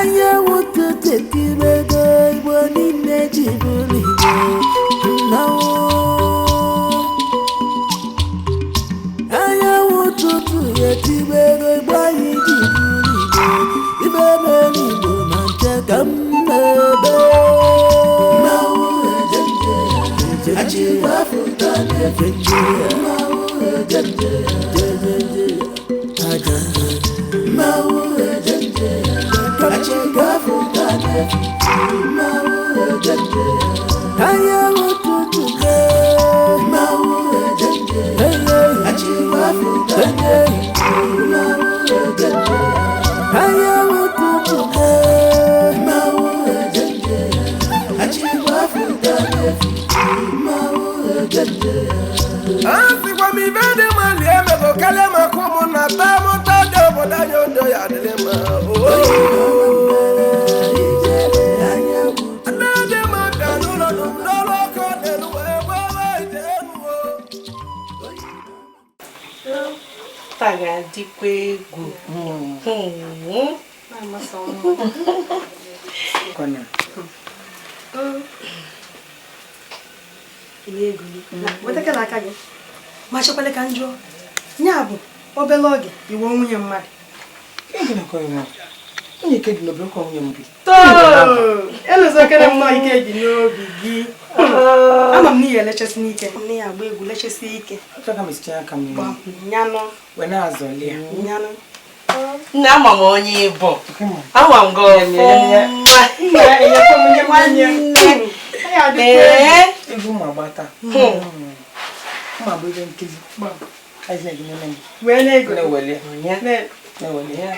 Anyanwụ ụtụtụ etibego, Igbo niile ji bụrụ Igbo mmanwụ. Anyanwụ ụtụtụ etibego, Igbo anyị ji bụrụ Igbo. Ibe mere Igbo ma nche ka m na-ebe. Mmanwụ ejenje, achịwafụta na-efe nje. Mmanwụ ejenje, jejenje, ajenje. Mmanwụ ejenje, achịwafụta na-efe nje. Mmanwụ ejenje, anyanwụ ụtụtụ mee. Mmanwụ ejenje, achịwafụta na-efe nje. Mmanwụ ejenje, anyanwụ ụtụtụ mee. Mmanwụ ejenje, achịwafụta na-efe nje. Mmanwụ ejenje. A sịkwa m ibe dị mma lie emego karịa maka ụmụnna taa mụta dị obodo anyị odo ya adịrị mma. Nne dị mma bịa n'ụlọ n'ụlọ ọkụ n'elu wee gbawa ite elu o. Taa ga-adịkwa egwu. Hmm. Kwana. Wetakela aka gị ma chekwala ka njụọ ya bụ obere oge iwe nwunye mmadụ. Ihe na-akọ ya nwa. Nwunye ke dị n'obi ụkọ nwunye m bi. Too elozokere m nnọọ ike dị n'obi gị. Ama m n'ihi elechesi n'ike nne ya agba egwu lechesi ike. Achọ ka m esicha aka m Gbam, nyanụ wee na-azọli ya. Nyanụ. Nne, ama m onye ịbụ. Ama m gị ọfụma. Nwanne. Ee. Egwu ma gbata. Mma bụ ebe nkiri. Azi na gị nene. Wee na-ego. Na-eweli. Onye? Na-eweli ya.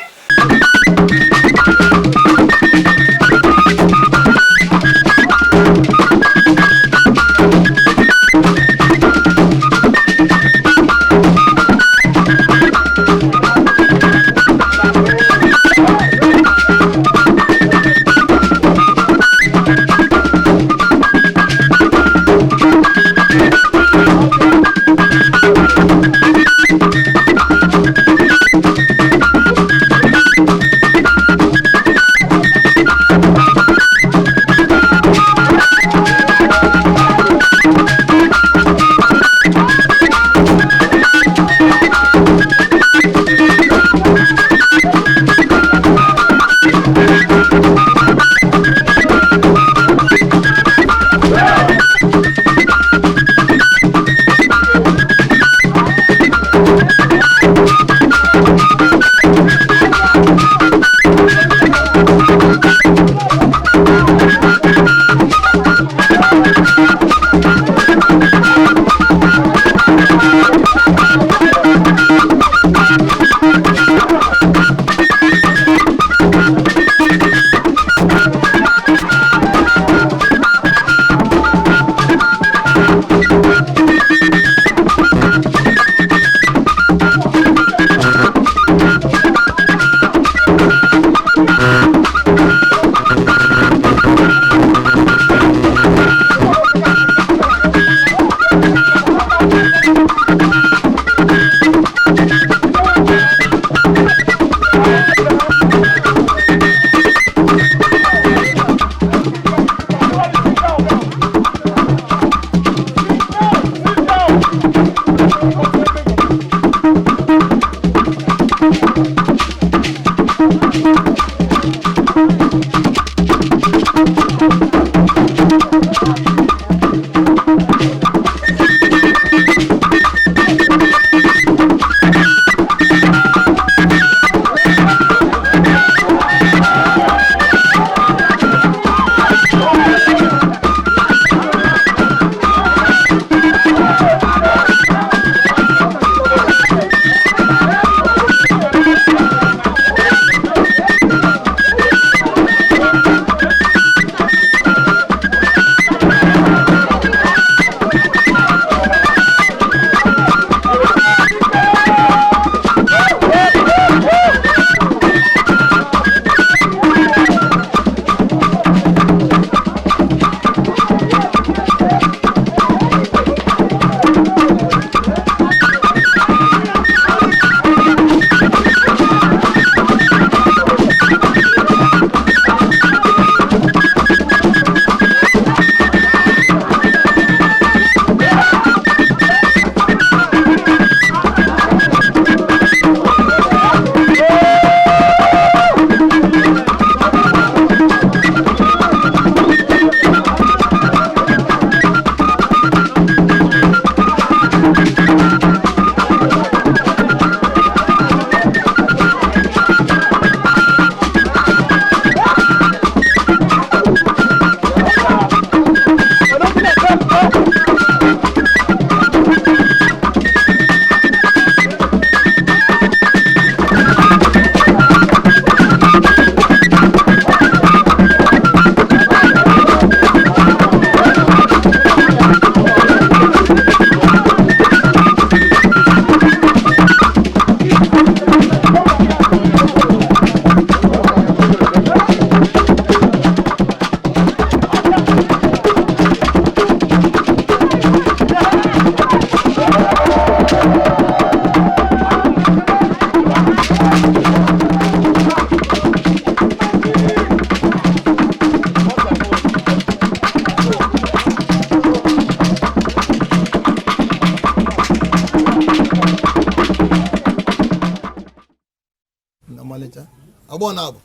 Ọgbọ na-abụ.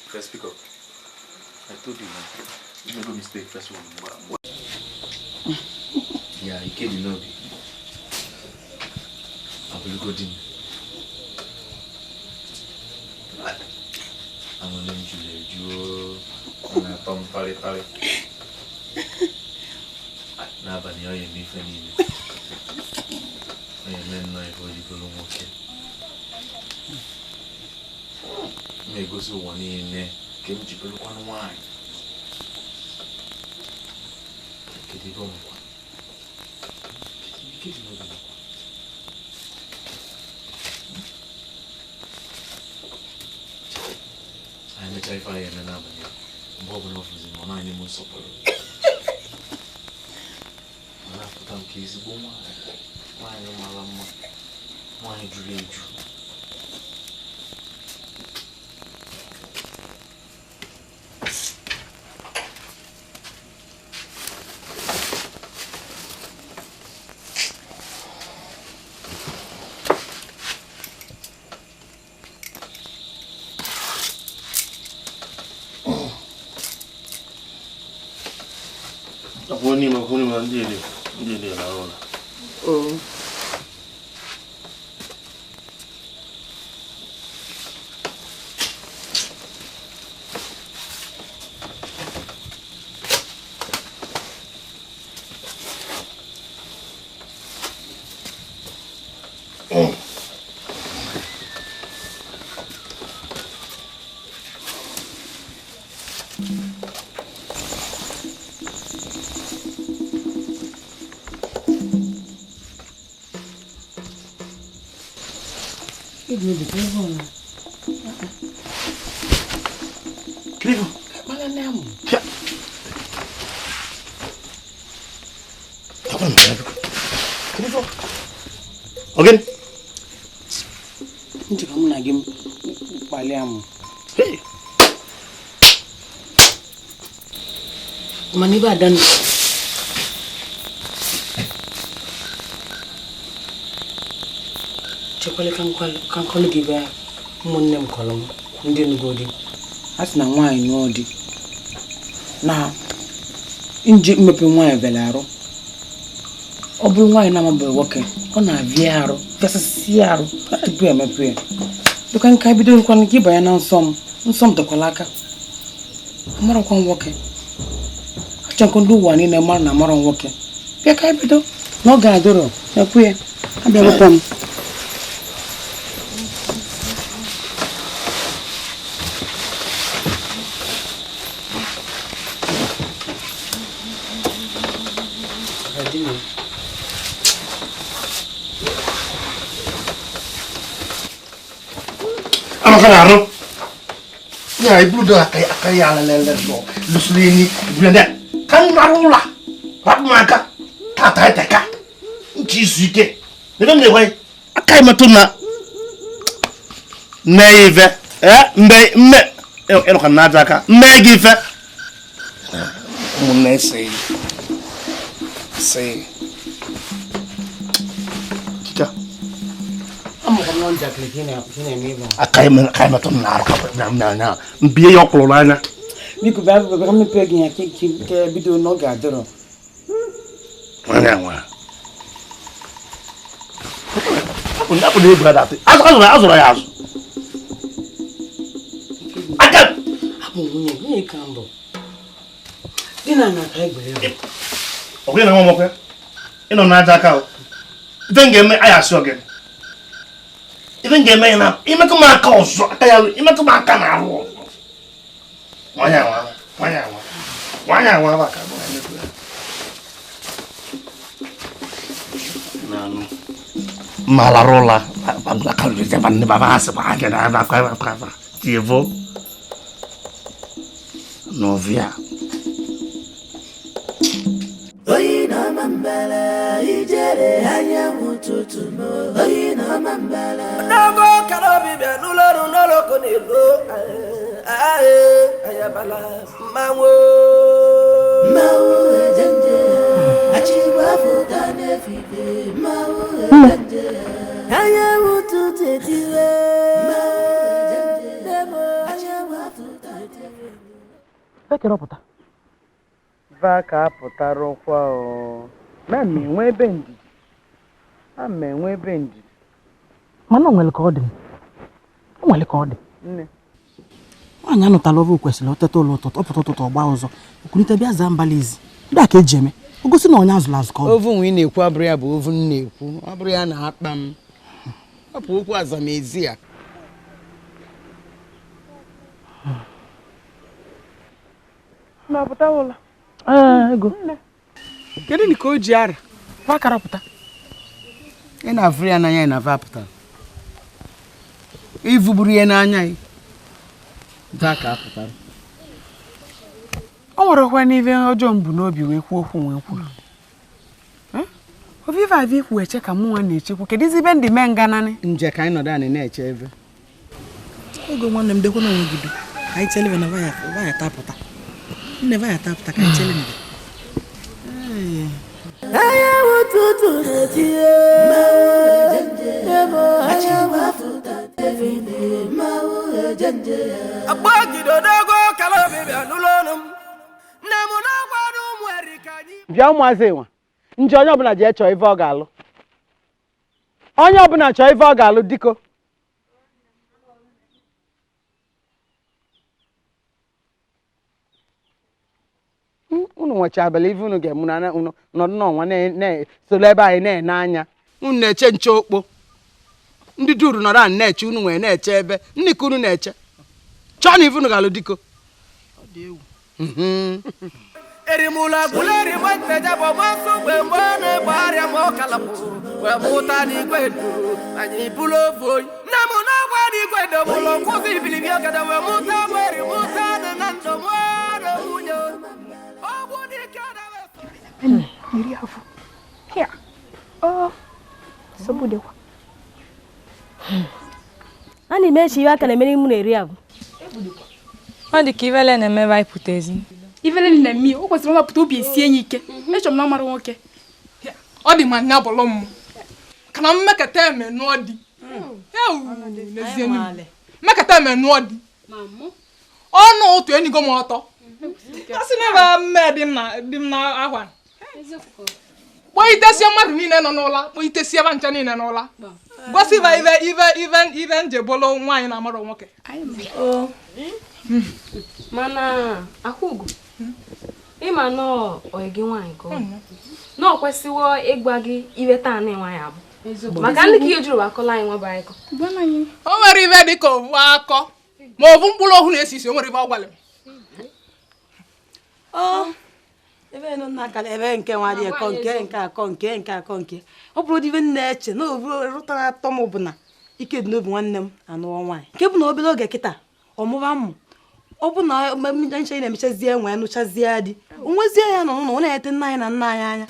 First, pick up. I told you, man. You made a mistake. First one. Yeah, you came in lobby. I will go in. I'm gonna let you. I'm Tom Pali Pali. N'abalị ọ ya eme ife niile. Ọ ya eme nnọọ ife o ji bụrụ nwoke. M egosi ụwa niile nke m ji bụrụkwanụ nwaanyị. Kedu ebe ọ nọkwa? Kedu ike dị n'obi nọkwa? Anyị mechaa ife anyị eme n'abalị a, mgbe ọbụla ọ fụzi na ọ na-enye m nsọpụrụ. Ọ na-apụta m ka ezigbo nwaanyị, nwaanyị mara mma, nwaanyị juru eju. Ndị na-arụ ụlọ. Ogene? Njikọ mụ na gị kpalia m. Mana ebe ada nọ. Chekwale ka nkọlụ gị bịa ụmụnne m kọrọ m ndị Enugu di. A sị na nwaanyị nụọ di na nje mmepe nwaanyị bịara arụ. Ọ bụrụ nwaanyị na-amabeghị nwoke, ọ na-avịa arụ, bịasịsị arụ tupu emepe ya. Dịka nka bido nkwanụ ka ịbanye na nsọ m, nsọ m dọkwala aka. Amarakwa m nwoke. Achọ nkụ ndị ụwa niile mara na amarọ nwoke. Bịa ka bido na ọ ga-adọrọ ekwu ya. Abịagokwa m. Amaka na-arụ. Ya iburu do aka ya lelele do. Lusiri ni iburu ndị ka m rarụ ụla. Rapụ m aka. Tata eteka. Nchi izu ike. Ebe m na-ekwe aka imetụ na mee ife. Mbe mme ịnọkwa na aja aka. Mee gị ife. Ụmụnne ese. Ese. Kika. Aka imetụ m na-arụ na mbie ya ọkwụrụ n'anya. Biko bịa ka mmepe gị ya ka bido n'oge adọrọ. Nwaanyị anwa. Apụ na egwu adatị. Azụrụ ya azụ. Aka! Abụ nwunye ka mbụ. Di na na ka egwere ya. Ọ bụghị na nwa ọmọkwa? Ị nọ n'aja aka o. Ife m ga-eme anyị asị ọgịnị. Ife m ga-eme ya na imetụ m aka ọzọ aka ya imetụ m aka na-arụ ọzọ. Nwaanyị anwa nwaanyị anwa nwaanyị anwa bụ aka bụ ya. Malarola Novia. Va ka apụtara ụkwa o. Ma m enwe ebe ndidi. A m enwe ebe ndidi. Mana o nwere ka ọ dị. O nwere ka ọ dị. Nne. Nwaanyị anụtala ofe kwesịrị oteta ụlọ ụtụtụ, ọpụta ụtụtụ ọgba ọzọ. Okulite bịa zaa mbala izi. Ndị a ka eji eme. O gosi na onye azụrụ azụ ka ọ bụ. Ovu nwe ị na-ekwu abụrụ ya bụ ovu m na-ekwu. Ọ bụrụ ya na-akpa m. Ọ bụ okwu azamezi ya. Na pụta ụlọ. Ee, ego. Kedu ni ka o ji ara? Wakara pụta. Ị na-avụrụ ya n'anya, ị na-ava apụta. Ivụgburu ya n'anya ị. Va ka apụtara. O nwerekwa n'ive ọjọọ m bụ n'obi wee kwuo okwu wee kwuru. Ovive avị ikwu eche ka mụ nwa na-echekwu. Kedu izi ibe ndị mee ngananị? Nje ka anyị nọdụ anị na-eche ebe. Ego nwanne m dekwa n'onwe gị do. Ka anyị chere na vaya vaya tapụta. Nne vaya tapụta ka anyị chere na. Anyanwụ ụtụtụ na-etinye Bịa ụmụazị nwa nje onye ọbụla jee chọọ ife ọ ga-alụ. Onye ọbụla chọọ ife ọ ga-alụ diko. Unu nwecha abalị ife unu ga-emu na unu nọdụ n'ọnwa na-esoro ebe anyị na-ene anya. Unu na-eche nche okpo. Ndị duru nọrọ anị na-eche unu nwee na-eche ebe ndị ka unu na-eche. Chọọ na ife unu ga-alụ diko. Erimula guleri mweteja bomasu gbemone gbaria mokalapu wemuta n'igwe du anyị bụrụ ofu onye nne m na-agwa n'igwe domụlọ nkwụsị ibilibi ọgada wee mụta mweri mụta dị na ndụ mụọ nwunye ọgwụ dike Iri afọ. Here. Oh. Nsogbu dịkwa. A na-eme echi iwe aka na-emere mụ na-eri abụ. Ọ dị ka Ivele na-emebe anyị pụta ezi. Ivele na-eme o kwesịrị ọmapụta obi esie ya ike. Echọrọ m na ọ mara nwoke. Ọ dị ma nya bụlụ m. Kana mmeketa eme nụọ di. Mmeketa eme nụọ di. Ọnụ ụtụ enyigo m ọtọ. A sị na ebe mme dị m na ahwa. Kpọitesie mmadụ niile nọ n'ụla, kpọitesie ebe ncha niile n'ụla. Gosi ba ive ive ive ive nje bụlụ nwaanyị na-amarọ nwoke. Mana Akwụgo, ịma nọọ oyi gị nwaanyị ka ọ na ọ kwesịwo ịgwa gị iwe taa na nwaanyị abụ. Maka ndị ka ihe juru akọla anyị nwa bụ anyị kọ. O nwere ive dị ka ovu akọ ma ovu mkpụrụ ohu na-esi isi o nwere ive ọ gwara m. Ebe nọ na akara ebe nke nwa dị ekọ nke nke akọ nke nke akọ nke ọ bụrụ ibe na-eche na obu rụtara atọ m bụ na ike dị n'obi nwanne m anụọ nwaanyị nke bụ na obere oge kịta ọmụba mmụ ọ bụ na nche na-emechazie nwee nụchazie di onwezie ya nọ n'ụlọ ọ na-ete nna anyị na nna anyị anya.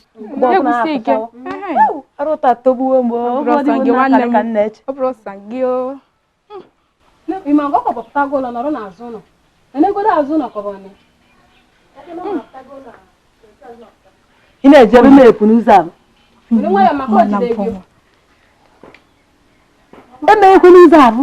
Ị na-ejebe m epu n'ụzọ ahụ. Eme ekwu n'ụzọ ahụ.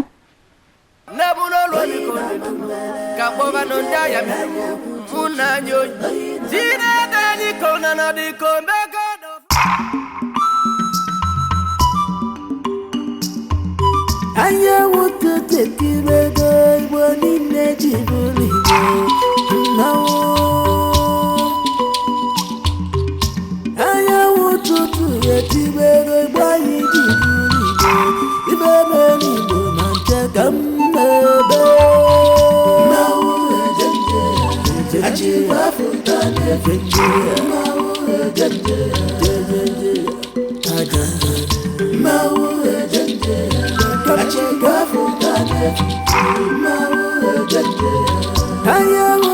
Anyanwụ ụtụtụ etibego Igbo niile ji bụrụ Igbo mmanwụ. Anyanwụ ụtụtụ etibego Igbo anyị ji bụrụ Igbo ibe mere Igbo na nche ka m na-ebe. Mmanwụ ejenje achịkwa afụta na-efe nje. Mmanwụ ejenje jejeje aja. Mmanwụ ejenje achịkwa afụta na-efe nje. Mmanwụ ejenje. Anyanwụ